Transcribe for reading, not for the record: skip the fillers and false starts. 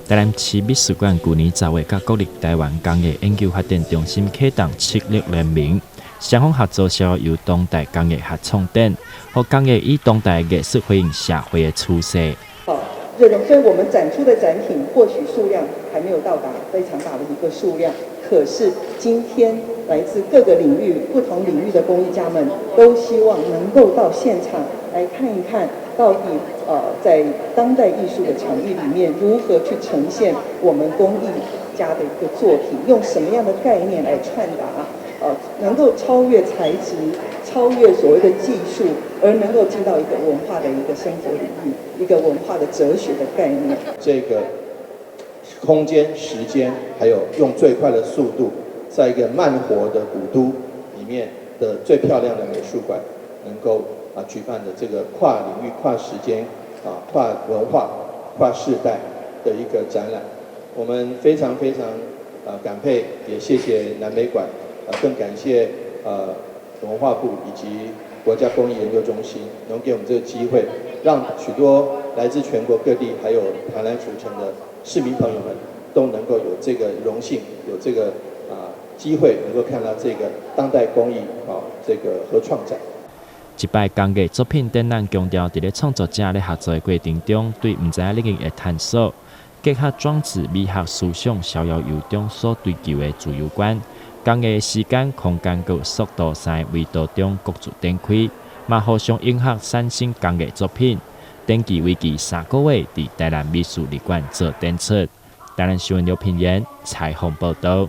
台南市美術館舊年10月佮國立臺灣工藝研究發展中心啟動七力聯盟，雙方合作逍遙遊當代工藝合創展，予工藝與當代藝術回應社會的趨勢。好，這種所以我們展出的展品或許數量還沒有到達非常大的一個數量，可是今天來自各個領域、不同領域的工藝家們都希望能夠到現場來看一看，到底在當代藝術的場域裡面，如何去呈現我們工藝家的一個作品，用什麼樣的概念來傳達，能夠超越材質，超越所謂的技術，而能夠進到一個文化的一個生活領域，一個文化的哲學的概念。這個空間、時間，還有用最快的速度，在一個慢活的古都裡面的最漂亮的美術館，能夠舉辦的這個跨領域、跨時間、跨文化、跨世代的一個展覽，我們非常非常感佩，也謝謝南美館，更感謝文化部以及國家工藝研究中心，能給我們這個機會，讓許多來自全國各地還有台南府城的市民朋友們都能夠有這個榮幸，有這個機會能夠看到這個當代工藝這個合創展。這擺工藝作品展覽強調，佇咧創作者咧合作的過程中，對毋知影領域的探索，結合裝置美學思想、逍遙遊中所追求的自由觀，工藝時間、空間佮速度三個維度中各自展開，嘛互相融合產生工藝作品。展期為期3個月，佇台南美術館做展出。台南新聞劉品言採訪報道。